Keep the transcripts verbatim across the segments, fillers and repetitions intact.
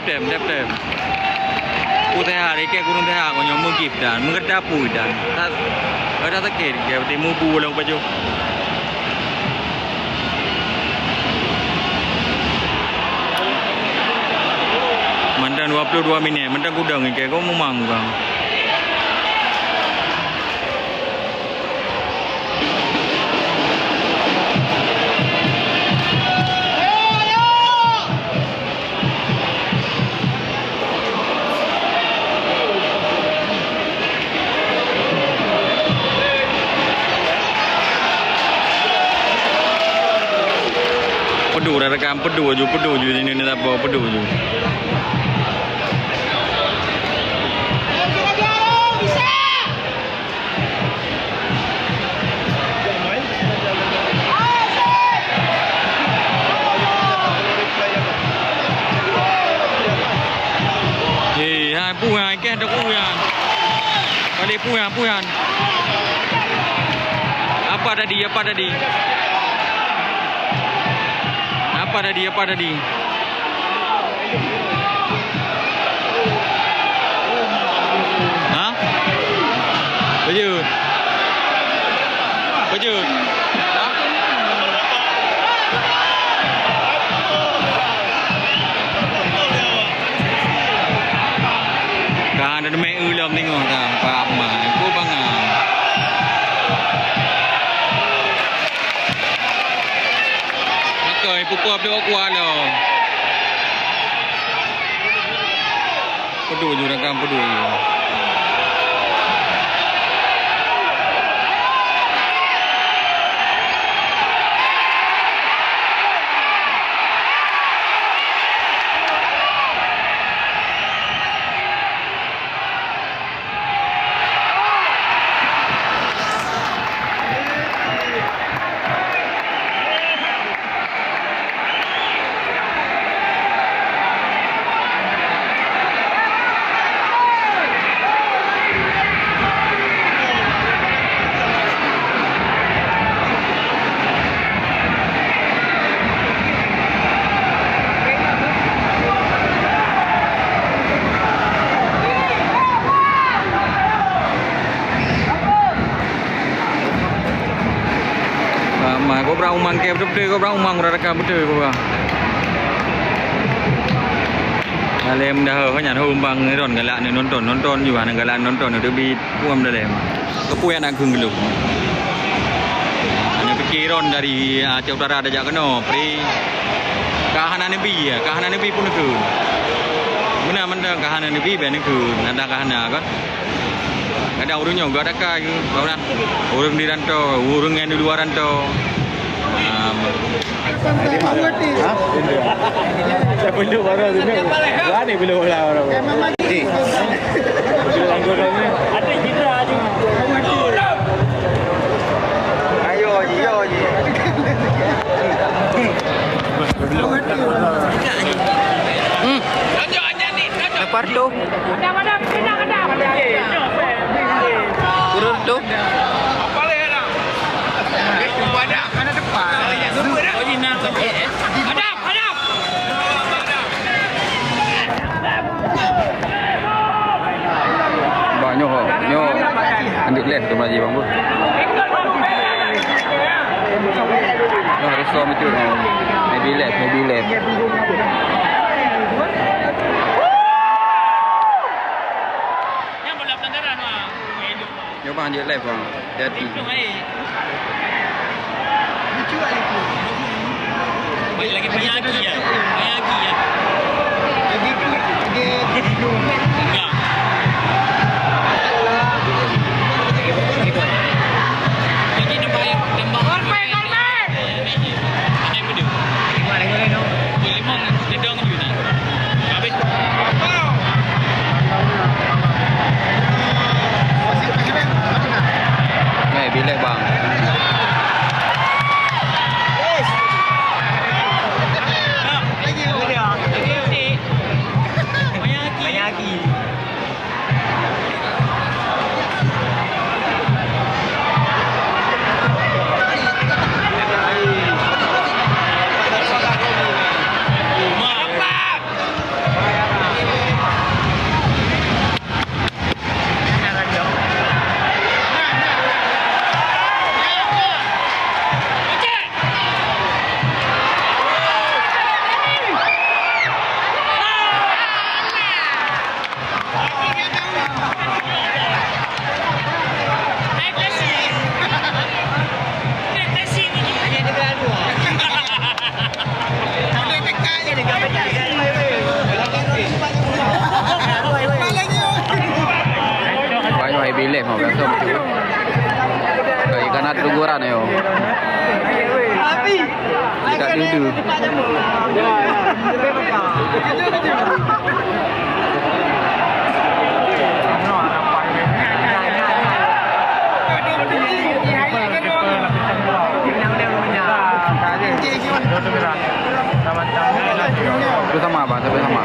Tem, tem, tem. Pu T H, ikei gurung T H, konyol meugip dan meugeudapui dan. Tak, ada sakit, dia timu bu long pajoh. Mantong dua puluh dua minit, mantong kudong ikei, kok mumang bang. Pedu, rakan, pedu ju, pedu ju, ini, ini apa, pedu ju. Eh, hai, peue nyan, keh, ada peue nyan. Balik peue nyan, peue nyan. Apa tadi, apa tadi? Apa tadi, apa tadi? Ha? Peue jeuet? Peue jeuet? Ka na deumé eu lom teungoh dah, Pak Ahmad. Ku bangai. Makoi pukul dua kuah lom. Pedu ju, rakan, pedu ju. Sama, kobra umang ke betul-betul, kobra umang udah dekat betul kobra. Dalam dah ho nyan ho umbang ron galak ni nonton, nonton juga, galak nonton tu bi puam dalam. Kepui anak keueng geulok. Hana pikir ron dari Aceh Utara dah jak kena, pri. Ka hana nebi, ka hana nebi pun ke. Beuna mantong ka hana nebi, ben ke. Nada ka hana kan. Kadang ureueng nyoe gak daka ke, ureueng di rantau, ureueng nyang di luar rantau. Ah, ha? Saya perlu baru tu. Berani belum lah baru. Ada cerita aja. Ayo, ayo, ayo. Hmm. Lapar tu. Turun tu. Bah nyoe, nyoe andik leh tu maji bang beuh. Nyoe harus som itu. Maybe left, maybe left. Nyoe bang, jeuet live bang. Hati-hati. Lagi payah lagi ya. Payah lagi ya. Enggak. Lagi nambah ya, nambah. Korban, korban. Ada yang beda. Lima, lima, lima. Pukul lima, sedang je ni. Habis. Eh, bilek bang. Banyak lagi. Ileh mau biasa macam tu. Kayak ikan ada teguran yo. Ikan dudu. Bersama, Bang, bersama.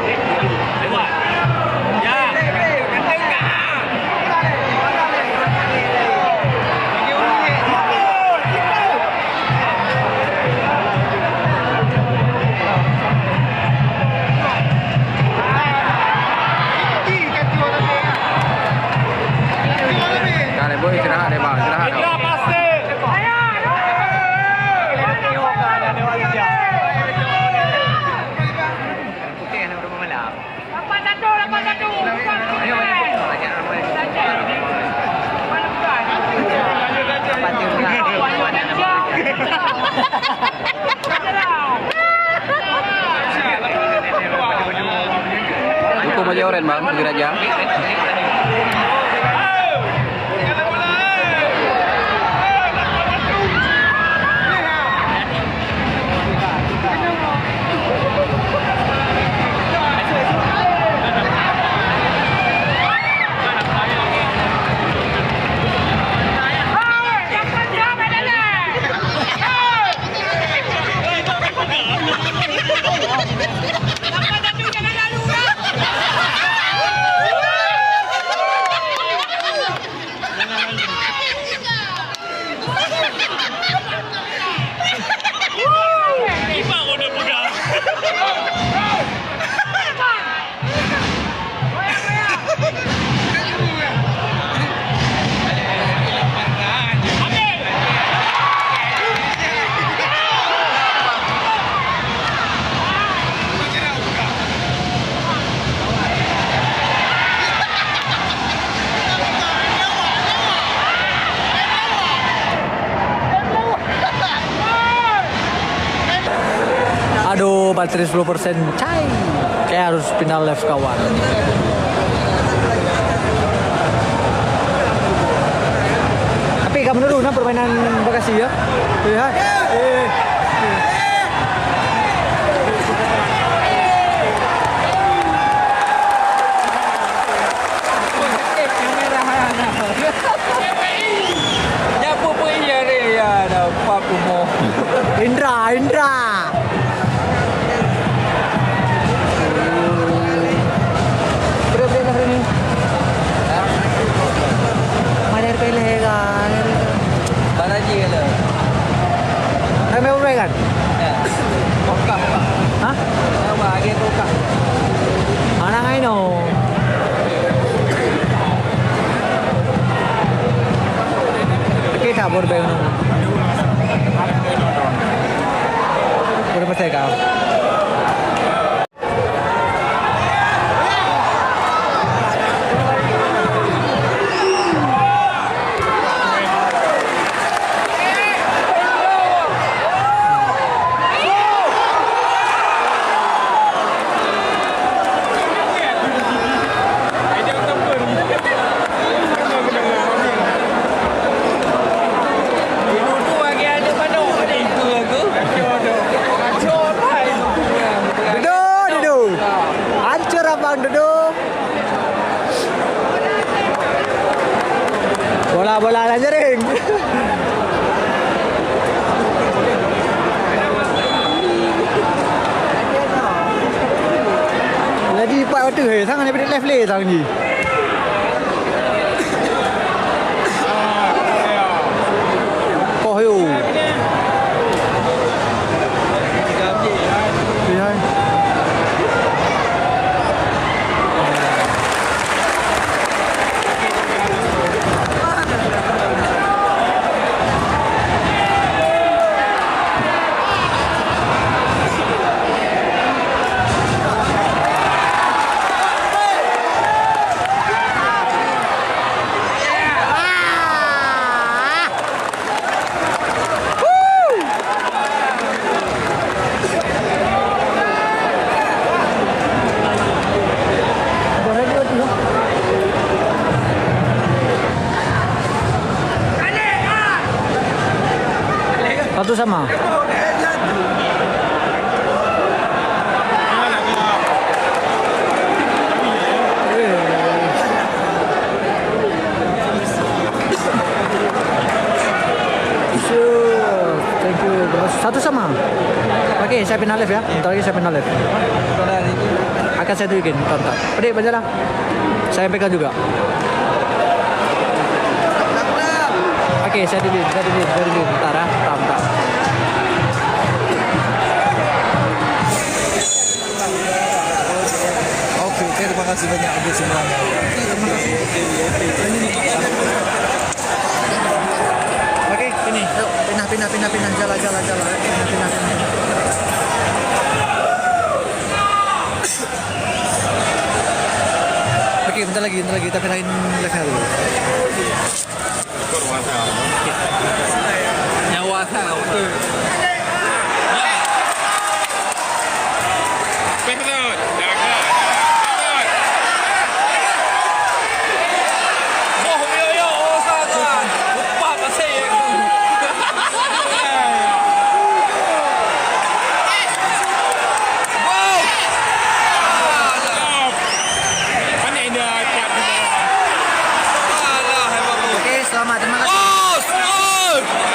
Ka lé boh, istirahat deh, Bang, istirahat deh. Lapan satu, lapan satu. Hukum aja oren, Bang, bagi raja. Aduh, baterai sepuluh persen, cai. Kayak harus pindah live kawan. Tapi kamu dulu, nah, permainan Bekasi ya. Lihat. Eh. Nyan peue-peue iya re, ya, ada apa kumoh. Indra, Indra. Berapa hari ni? Mana pilih kan? Baraji lah. Ramai orang kan? Ya. Kokah, Pak. Hah? Nama agen kokah? Anak aino. Oke, tak boleh bayar. Boleh pasal kau. Dudu, Dudu. Hancur abang Dudu. Bola-bola na jaring. Jadi empat waktu, eh, sangat lebih left leh tang ji. Koh yo. Iya. Sama. Sure. Thank you, bos. Satu sama. Oke, saya pindah live ya. Bentar lagi saya pindah live. Akan saya tunjukin. Bentar, bentar. Pedik, bajalah. Saya pegang juga. Oke, saya dulu, saya dulu, saya dulu. Bentar ya, bentar, bentar. Oke, oke, terima kasih banyak untuk semuanya. Oke, sini. Yuk, pindah, pindah, pindah, pindah. Jalan, jalan, jalan. Pindah, pindah, pindah. Oke, bentar lagi, bentar lagi. Kita pindahin belakang dulu. Nyawa saya betul. Oke, selamat. Terima kasih.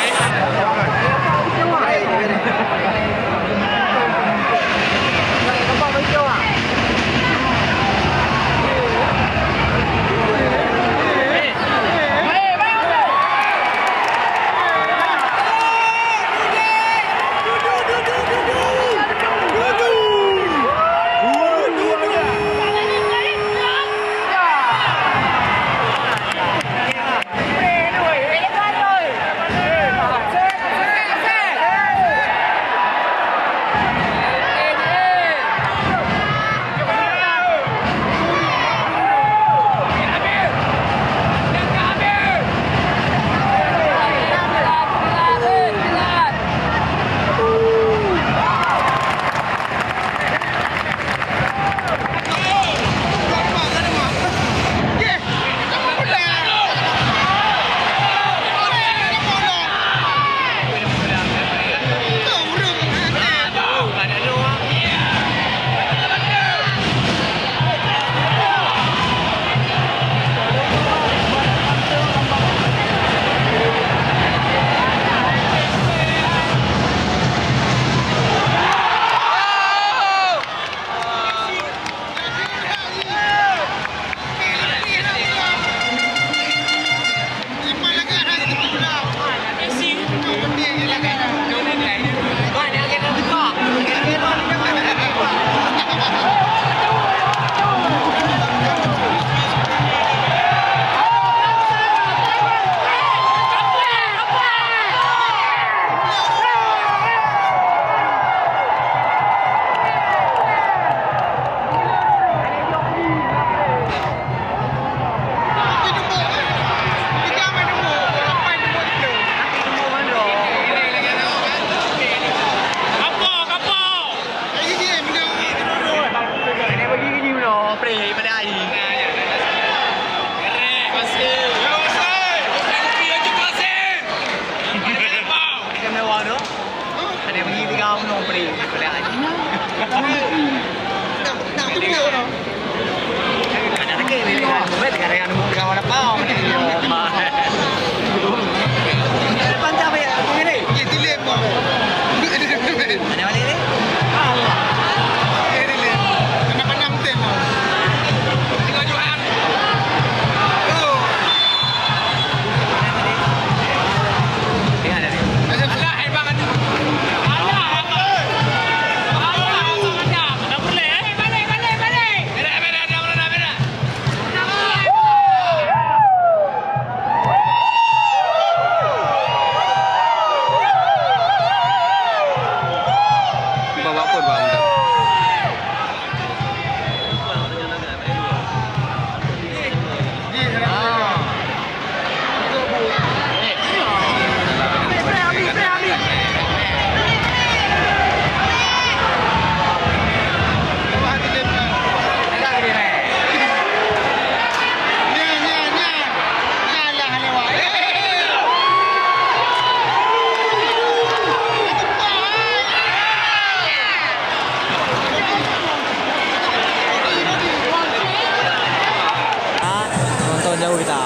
Kita.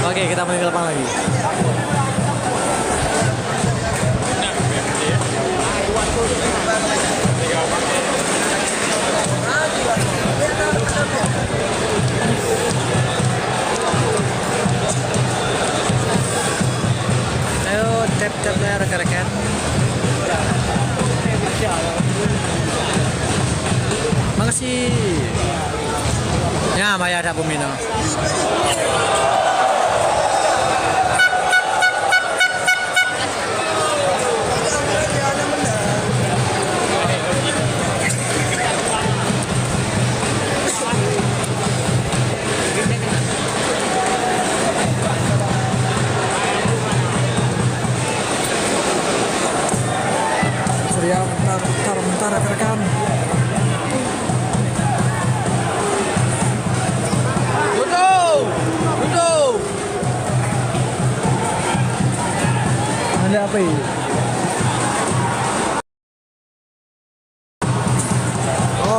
Oke, kita main ke depan lagi. Ayo, tap-tap lah, rakan-rakan. Makasih. Ya, maya ada pembina. Surya, bentar, bentar, bentar, rekan-rekan. Duduk! Duduk! Ada apa ini?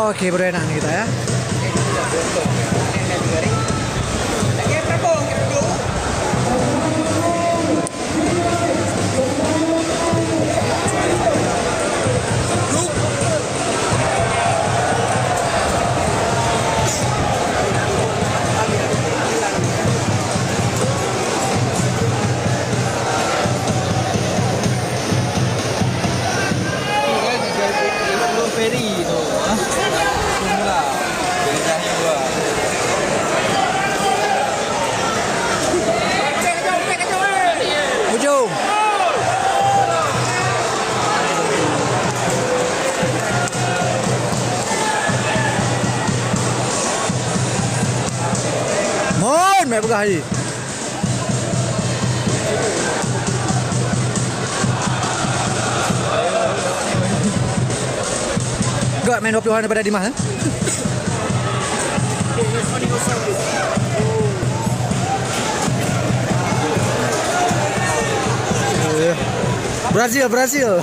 Oke, bro, enak nih kita ya. Feri tu, ha? Semula. Dari Cahaya dua. Ujung. Mon, mai peugah hai. Gak main dua puluh orang daripada Dimas, eh? Brazil, Brazil.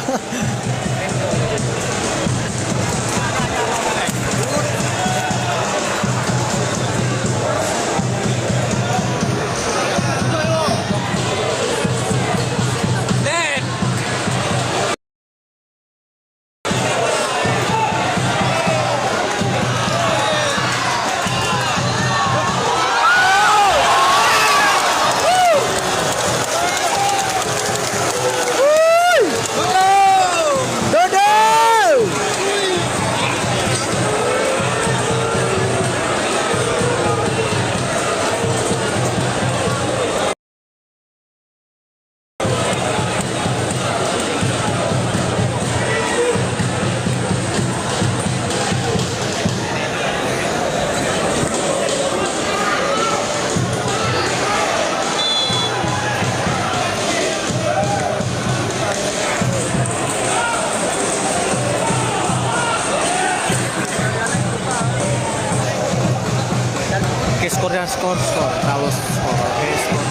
Oke, skornya, skor, skor. Kalau skor, oke, skor.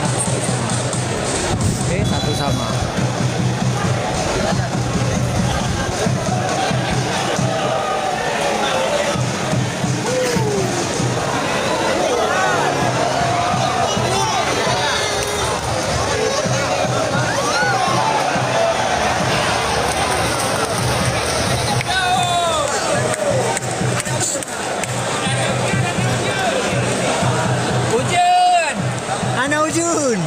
Oke, satu sama. Ujun! Hana ujun!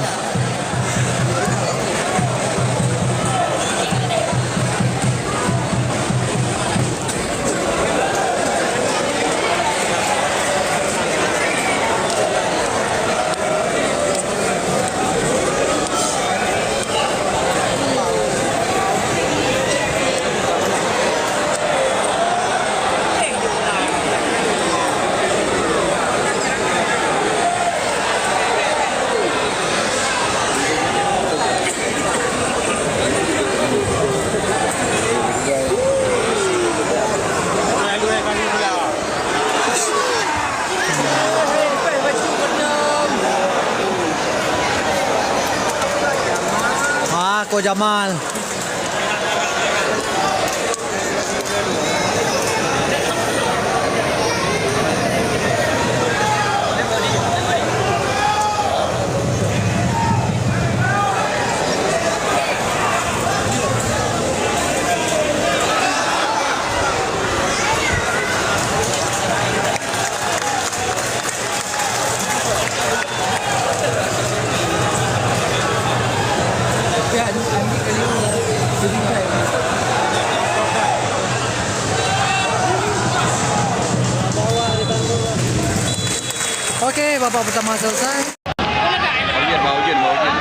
Ah, Ko Jamal. Babak pertama selesai. Bau jén, bau jén, bau jén.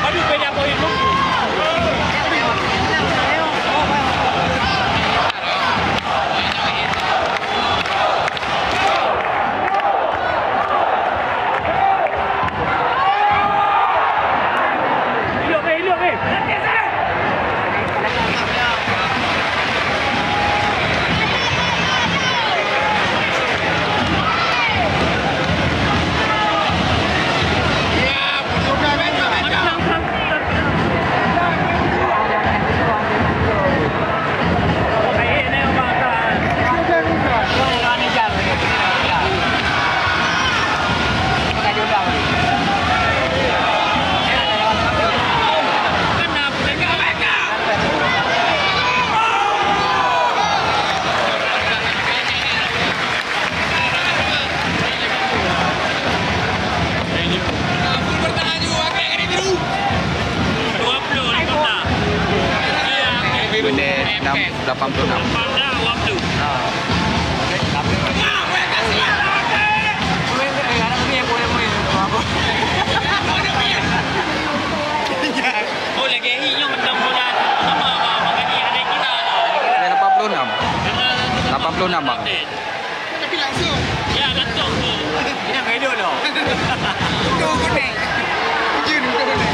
Menit enam, delapan puluh enam. Oh, lagèe nyoe mantong bola sama, Bang. Makanya ada kita. Lapan puluh enam. Lapan puluh enam, Bang. Tapi langsung. Ya, langsung. Ini yang hidup loh. Udah kuning. Jin, udah kuning.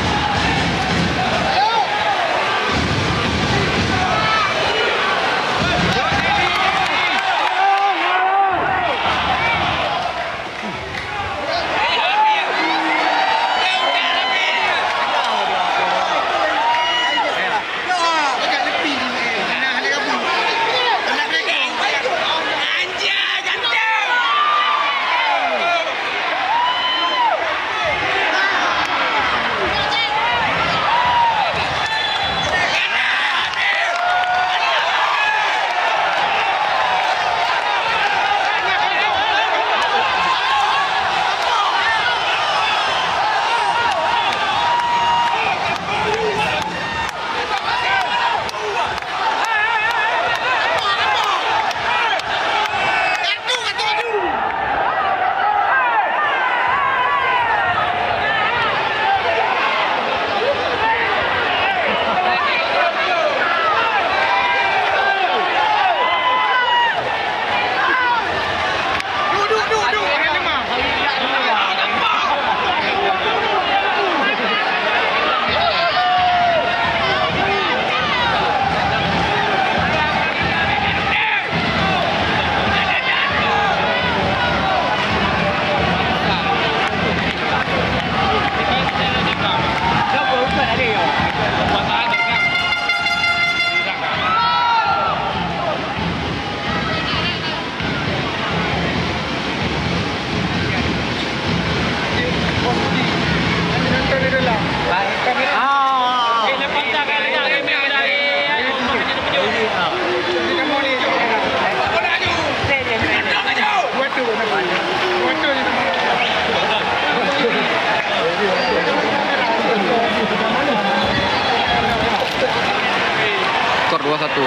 Skor dua satu.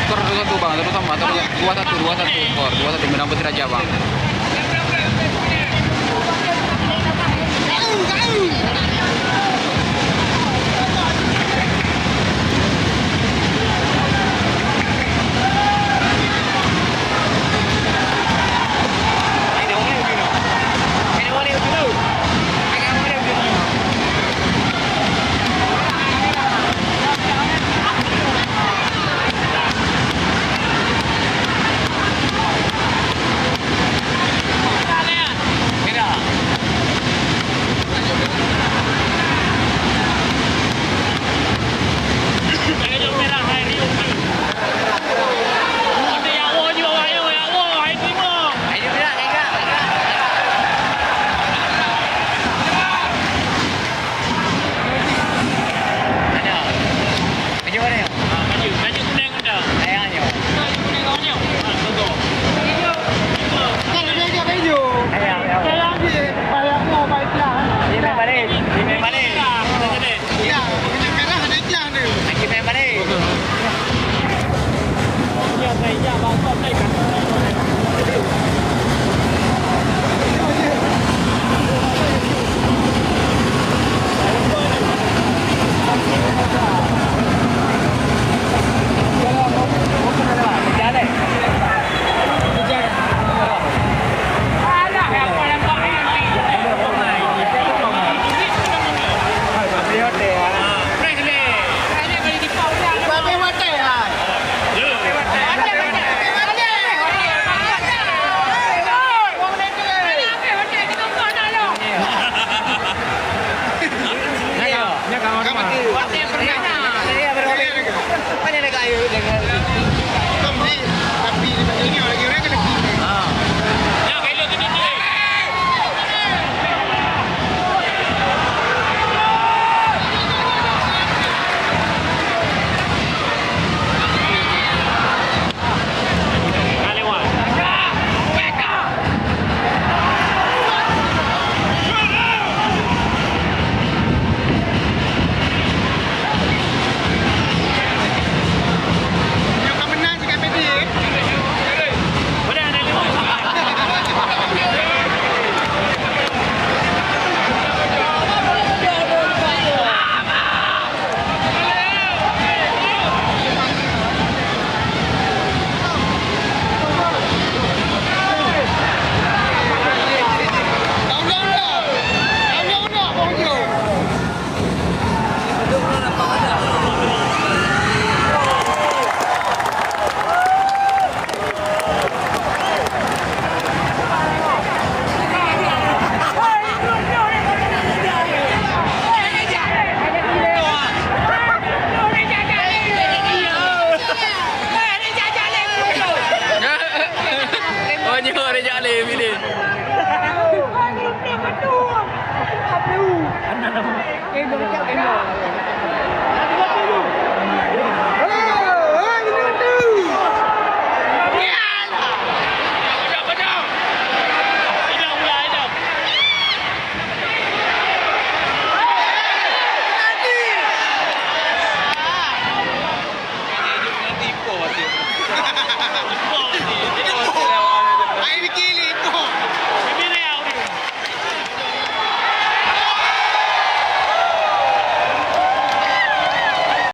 Skor dua satu, Bang. Satu sama, satu, dua satu, dua satu skor. Dua satu, menang Besi Raja, Bang.